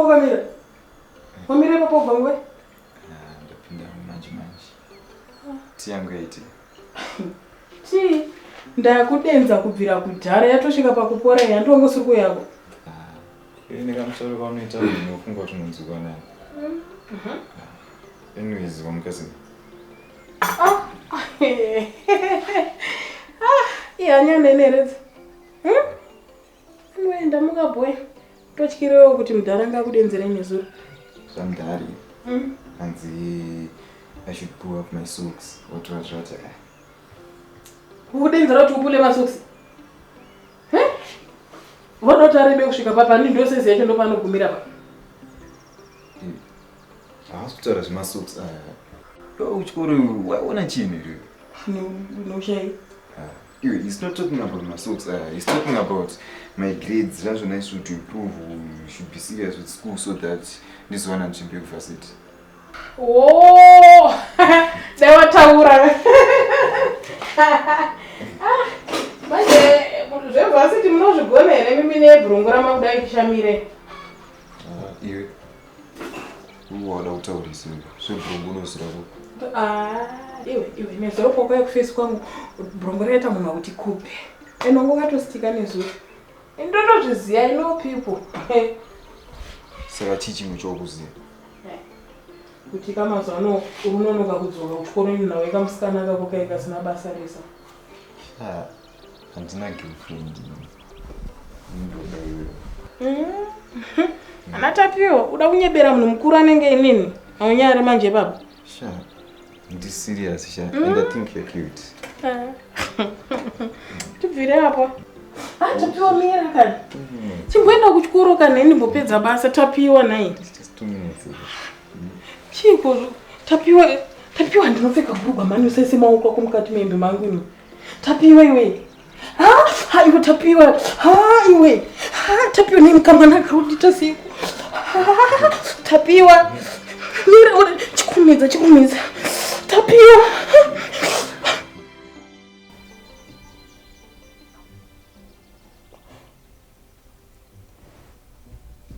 wakamira? Wamira ipapo ubva nguva? Ah, ndapinda manje manje. Tii yangu yaiti. Tii ndakudenza kubvira kudhara yatosvika pakupora iyi handiwange usiri kuyako. Ah, iwe nekamusoro kaunoita unofunga kuti unonzwikwa nani. Ah, anyways, wamuka sei? Ah, ah, ihanya neneredza. Hmm? Anyway, ndamuka boy. Totyirewo kuti mudhara ngakudenzere nezuro. Zvamudhari. Hanzi I should pull up my socks. What what what. Eh. Kukudenzera kuti upule masocks. He? Voda kuti arebe kusvika papa ndi ndo size yacho ndopanogumira pa. Haasi kutaura zvemasocks aya. Kuchikoro waiona chinhu here? Noshai. Iwe, he's not talking about my socks. He's talking about my grades. Zvazvo nice to improve. We should be serious with school so that ndizowana nzvimbo yekuvarsity. Oh, dai wataura. Ah, manje zvevarsity munozvigona here mimi nebhurungu ramakudai kushamire? Ah, iwe wada kutaurisa iwe zvebhurungu unoziva kupi? Ah, iwe iwe nezuro kwakauya kufesi kwangu bhurungu raita munhu akuti kupe and wanga wakatostika nezuro ndotozviziva I know people. Saka chii chimwe chawakuziva? Kuti kamazuva ano uri unonoka kudzoka kuchikoro ini nawe kamusikana kako kai kasina basa rese. Ah, handina girlfriend ini. Ndoda iwe. Ana Tapiwa, uda kunyebera munhu mukuru anenge inini. Haunyari manje baba. Sha, ndi serious sha. And I think you're cute. Tibvire apa. Ah, Tapiwa mira kani. Chimboenda kuchikoro kani ndimbopedza basa Tapiwa nhai. It's just 2 minutes. Chiiko Tapiwa, Tapiwa ndinopfeka bhurugwa mani usaise maoko ako mukati mehembe mangu ini. Tapiwa iwe. Ha, ha iwe Tapiwa. Ha iwe. Ha Tapiwa nei mukamwana kaudita seiko. Ha, Tapiwa. Mira uri chikurumidza chikurumidza. Tapiwa.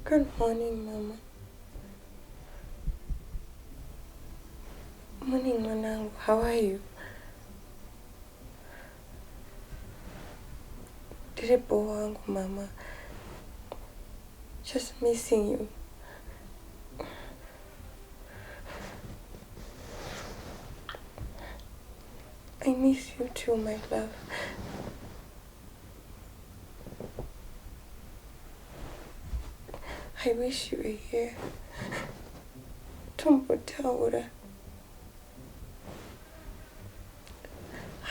Good morning, Mama. Morning, mwanangu. How are you? Ndiri bho wangu, mama. Just missing you. I miss you too, my love. I wish you were here. Tombotaura.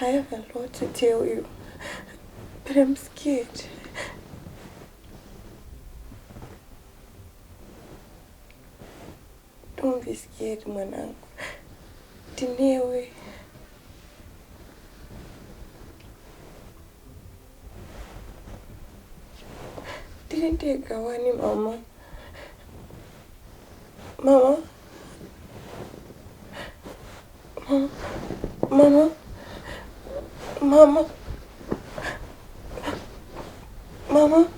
I have a lot to tell you, but I'm scared. Don't be scared, mwanangu. Ndinewe. Ndiri ndega wani mama. Mama. Mama. Mama. Mama.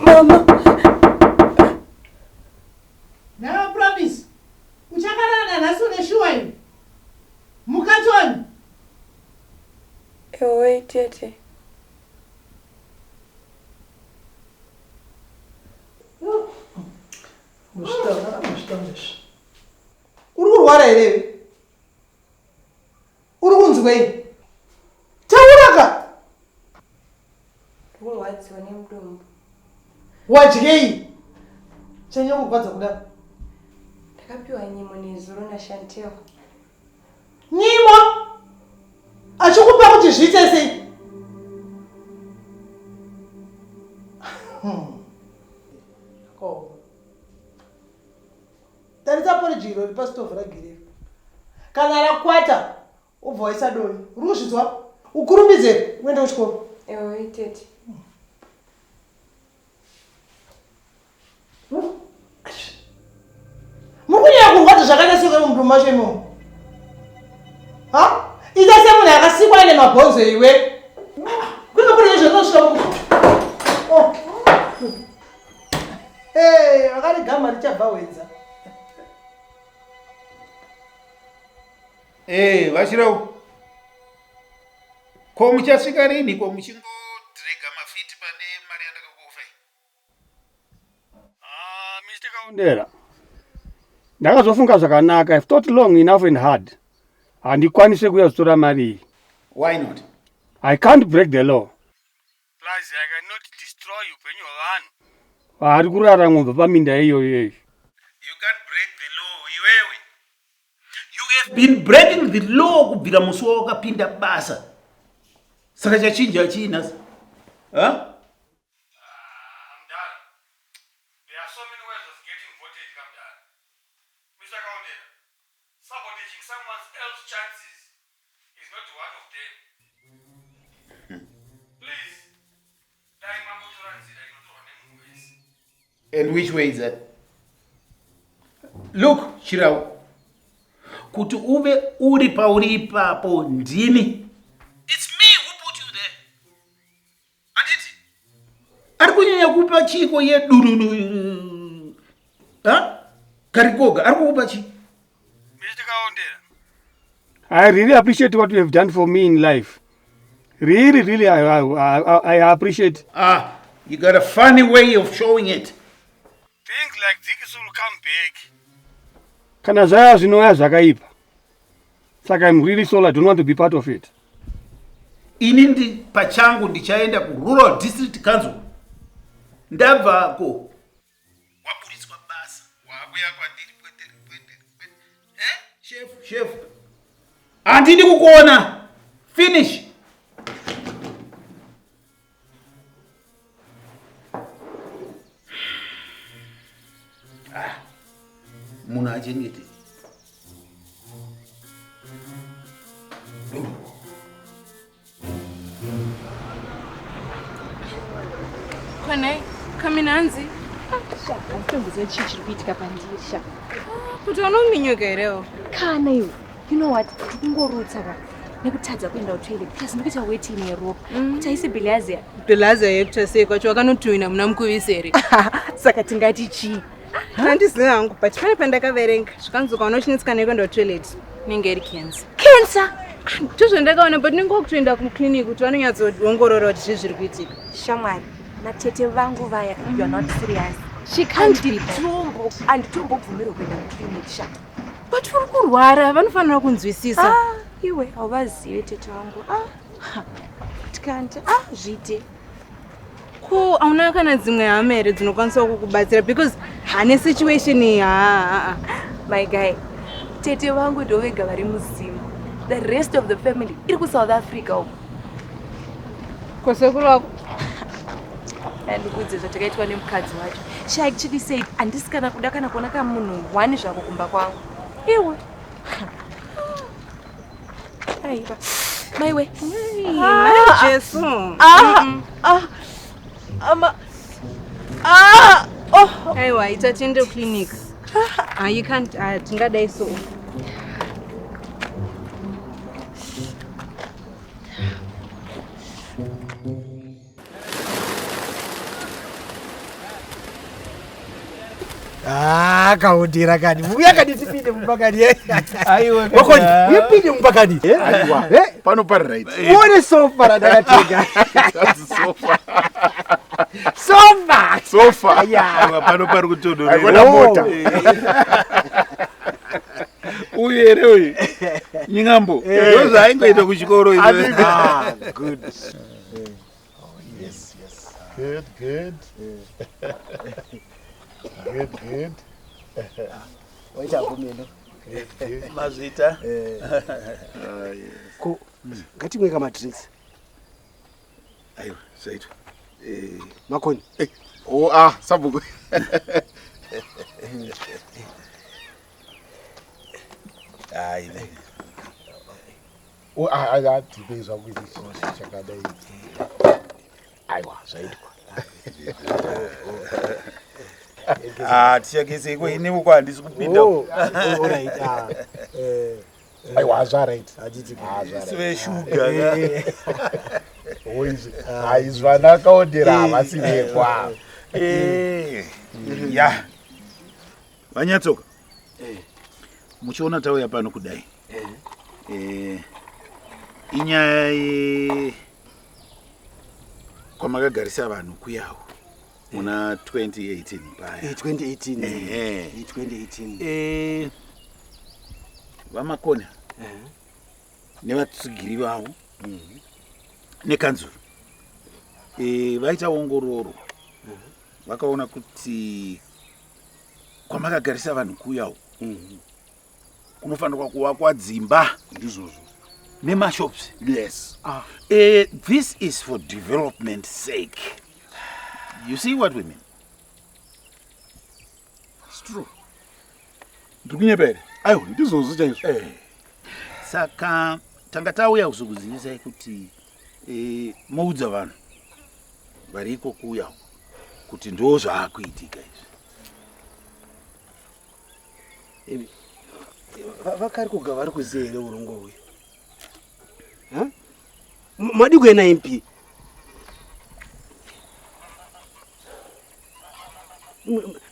Mama. Nhaiwe Promise, uchakarara nanhasi une shuwa iwe? Mukatoni. Ewe tete. Uri kurwara here iwe? Uri kunzwei? Taura ka! Kurwadziwa nemudumbu. Wadyei? Chanyanya kurwadza kudaro. Ndakapiwa nyimo nezuro naShantel. Nyimo? Achikupa kuti zviite sei? Oh. Tarisa porridge iro riri pastovhu ragiriro. Kana rakwata ubva waisa dovi. Uri kuzvinzwa? Ukurumbidze uende kuchikoro. Ewe tete. Muri kunyanya kurwadza zvakaita seko mudumbu macho imomo. Ha? Ita semunhu akasikwa aine mabhonzo iwe. Kuno kune zvinosvika. Oh. Vakarigama richabva hwedza. Eh, VaChirau. Ko muchasvika rini ko muchingodrega mafiti pane mari yandakakuofai? Ah, Mr. Kaundera. Ndakazofunga zvakanaka. I've thought long enough and hard. Handikwanise kuya kuzotora mari iyi. Why not? I can't break the law. Plus I cannot destroy upenyu hwevanhu vari kurara ng'ombe paminda iyoyo iyoyo. You can't break the law iwewe. You have been breaking the law kubvira musi wawakapinda basa. Saka chachinja chii nhasi? Huh? And which way is that? Look, Chirau, kuti uve uri pauri ipapo ndini. It's me who put you there. Anditi? Ari kunyanya kupa chiko yedurunu. Ha? Karikoga, ari kukupa chii? Mr. Kaondera. I really appreciate what you have done for me in life. Really, really, I appreciate. Ah, you got a funny way of showing it. Things like this will come back. Kana zvaya zvinouya zvakaipa. Saka I'm really sorry, I don't want to be part of it. Ini ndi pachangu ndichaenda kuRural District Council. Ndabvako. Waburitswa basa, wakuya kwandiri pwendere pwendere pwendere. Eh? Chef, chef. Handidi kukuona. Finish. Ah. Munhu achengete. Kwanai, kamina hanzi. Sha, handitomboziva chii chiri kuitika pandiri sha. Kuti unominyuka herewo? Kana iwe. You know what? Tikungorutsa ka nekutadza kuenda kutoilet plus ndikuita weti ine ropa. Kuti haisi bilhazia. Bilhazia yekuita sei kwacho wakanotuina muna mukuvisi here? Saka tingati chii? Handizivi hangu but pane pandakaverenga zvikanzi ukaona uchinetsika nekuenda kutoilet inenge iri cancer. Cancer? Ndozvandakaona but unenge wakutoenda kuclinic kuti vanonyatsoongorora kuti zvii zviri kuitika. Shamwari, natete vangu vaya, you are not serious. She can't be. Handitombobvumirwe kuenda kuclinic sha. But uri kurwara vanofanira kunzwisisa. Ah, iwe hauvazive tete vangu. Ah, tikanti ah zviite. Ko hauna kana dzimwe hama here dzinokwanisa kukubatsira because hane situation iyi haa. My guy, tete vangu ndovega vari muZim. The rest of the family iri kuSouth Africa uko. Ko sekuru wako? Andikudze zvatakaitwa nemukadzi wacho. She actually said handisi kana kuda kana kuona kamunhu one zvako kumba kwangu. Iwe. Aiwa. Maiwe. Mai Jesu. Ah, ah, ama. Ah, oh. Aiwa, ita tiende clinic. Ah, you can't, ah, tingadai so. Ah, kaundira kani. Uya kani tipinde mumba kani. Aiwa. Wakoni, uyapinde mumba kani. Aiwa. Pano pari right. Uone sofa randakatenga. That's sofa. Sofa. Sofa. Yeah. Aiwa pano pari kutonhorera. Aikona mota. Uyu here uyu? Nyingambo. Ndozvaaingoita kuchikoro izvo. Ah, good. Yes, yes. Good, good. Good, good. Waita kumeno. Good, good. Mazvita. Ko ngatimwe kama drinks. Aiwa, zvaitwa. Makoni. Oh, ah, sabhuku. Ai. Oh, ah, ah, tipei zvangu ichi chakadai. Aiwa, zvaitwa. Ah, tichakeseiko ini uko handisi kupinda. Oh, all right. Ah. Eh, Aiwa, zvaright. handiti. Ah, zvaright. Siveshuga. Oh, izvi. Ah, izvi vana kaondera havasi vekwa. Eh. Ya vanyatsoka muchiona tauya pano kudai Eh, inyaya ye kwamakagarisa vanhu kuyawo muna 2018 paya Eh, 2018 Ehe. Eh, 2018 Eh, vamakona nevatsigiri vavo nekanzuro Eh, vaita ongororo vakaona kuti kwamakagarisa vanhu kuyawo kunofanirwa kuvakwa dzimba ndizvozvo nemashops yes ah. This is for development sake. You see what we mean? It's true. Ndiri kunyepa here? Aiwa, ndizvozvo chaizvo. Eh. Saka tanga tauya kuzokuzivisai kuti eh, moudza vanhu vari iko kuuya uko kuti ndo zvaakuitika izvi. Imi, vakari kuga vari kuziva here urongwa uyu? Ha? Madi kuenda MP?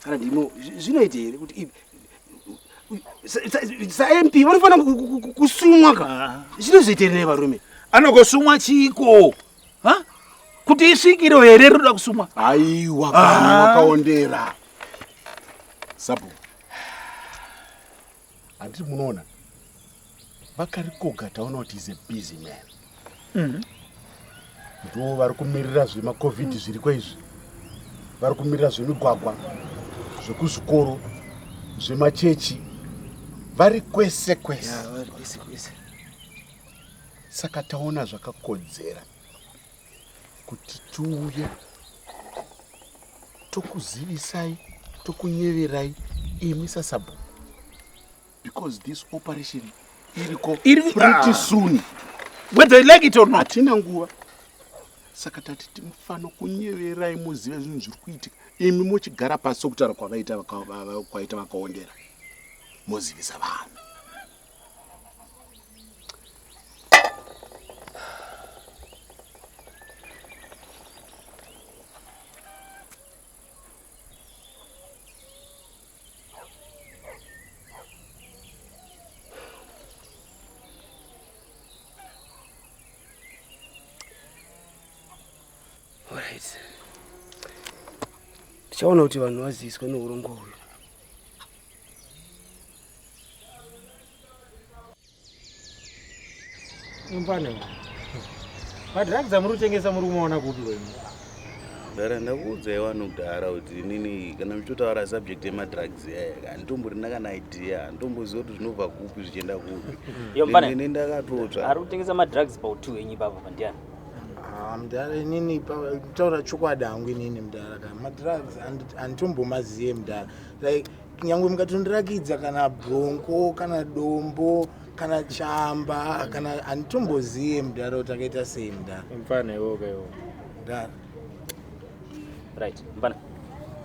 Kana ndimo zvinoita here kuti saMP vanofanira kusumwa ka? Zvinozoita here varume? Anogosumwa chiiko? Ha? Kuti isvikiro here rinoda kusumwa? Aiwa, kana wakaondera. Sabu. Handiti munoona vakarikoga taona kuti is a busy man. Ndo vari kumirira zvemacovid zviriko izvi, vari kumirira zvemigwagwa, zvekuzvikoro, zvemachechi, vari kwese kwese. Ya, vari kwese kwese. Saka taona zvakakodzera kuti tiuye tokuzivisai, tokunyeverai imi sasabhuku, because this operation iriko pretty soon, whether you like it or not. Hatina nguva, saka tati timufano kunyeverai muzive zvinhu zviri kuitika, imi muchigara pasi sokutaura kwavaita kwaita vakaondera, mozivisa vanhu. Alright. Tichaona kuti vanhu vaziviswe neurongwa uyu. Mfana, madrugs amuri kutengesa muri kumaona kupi wenyu? Mudhara, ndakuudzai wani kudhara kuti inini kana muchitotaura subject yemadrugs yaya, handitomborina kana idea, handitomboziva kuti zvinobva kupi zvichienda kupi. Iyo mfana. Ini ndakatotsva. Ari kutengesa madrugs pautu henyu ipapo pandiani? Ah, mudhara, inini kutaura chokwadi hangu, inini mudhara, kana madrugs handitombomaziye mudhara. Like nyange mukatondirakidza kana bronco, kana dombo, kana chamba, kana handitomboziye mudhara kuti akaita sei mudhara. Mfana, iwoka iwo. Mudhara. Right, mfana.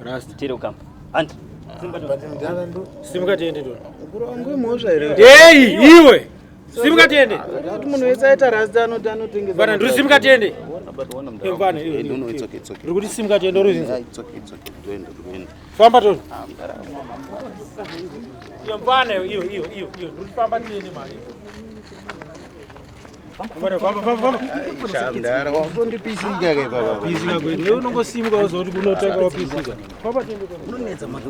Rasta. Tiri kukamba. Handi. But mudhara ndo Simuka tiende tona. Mukuru wangu, imhosva here? Hey, iwe. Simuka tiende. Kuti munhu wese aita rasta anoti anotengesa. Mfana, ndiri simuka tiende. Ona, but ona mudhara. Eh, mfana, iwe. Eh, no, no, it's okay, it's okay. Ndiri kuti simuka tiende uruzinza. Ah, it's okay, it's okay. Ndoenda, ndoenda. Famba tona. Ah, mudhara. Iyo mfana, iwe, iwe, iwe, iwe. Ndiri kuti famba tiende mari. Mfana, famba, famba, famba. Sha, mudhara, watondipisika ke baba. Pisika kwedu. Iwe unongosimuka wozoti kunotanga wapisika. Famba tiende tona. Unonetsa manje.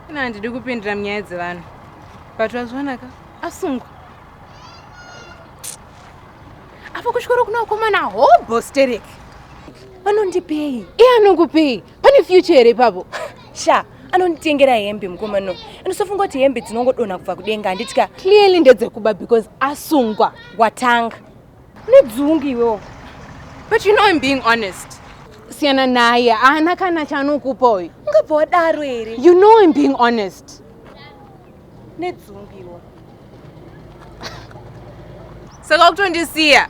Ina handidi kupindira munyaya dzevanhu, but wazvionaka asungwa apo kuchikoro kuna vakomana hobho sterek. Vanondipei? Iye anokupei? Pane future here ipapo? Sha, anonditengera hembe mukomana. Inosofunga kuti hembe dzinongodonha kubva kudenga, handitya? Clearly ndedzekuba because asungwa. Watanga nedzungu iwewo. But you know I'm being honest. Siyana naye, haana kana chaanokupa uyu. Ungabva wadaro here? You know I'm being honest. Nedzungu iwo. Saka kutondisiya.